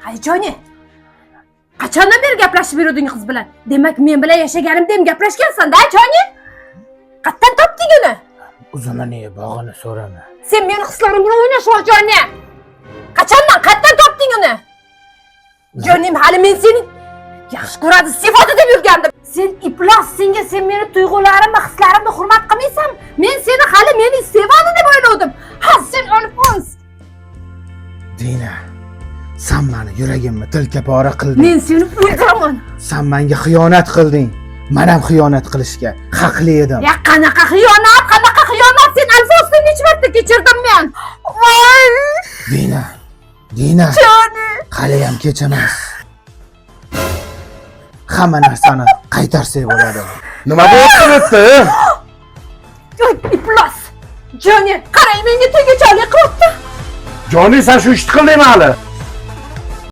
Hay, Joni. Qachondan beri gaplashib yuruvding qiz bilan? Demak, men bilan yashaganimda ham gaplashgansan-da, Joni? Qayerdan topding uni? Uzumini ye, bog'ini so'rama. Sen meni hislarim bilan o'ynashma, Joni. Qachondan, qayerdan topding uni? Jonim, hali men seni yaxshi ko'radi, sevadi deb yurgandim. Sen iflos, senga sen meni tuyg'ularimni, hislarimni hurmat qilmaysan. Men seni hali meni sevadi deb o'ylovdim. Ha, sen Alfons. Dina, san mani yuragimni tilka pora qilding. Men seni o'ldiraman. San menga xiyonat qilding. Men ham xiyonat qilishga haqli edim. Ya qanaqa xiyonat, qanaqa xiyonat? Sen Alfonsni necha marta kechirdim men? Voy! Dina, Dina, Joni. Hali ham kech emas. Hamma narsani qaytarsak bo'ladi. Nima bo'lyapti bu yerda? Voy, iflos. Joni, qarang, menga tegajog'lik qilyapti. Joni, sen shu ishni qildingmi hali?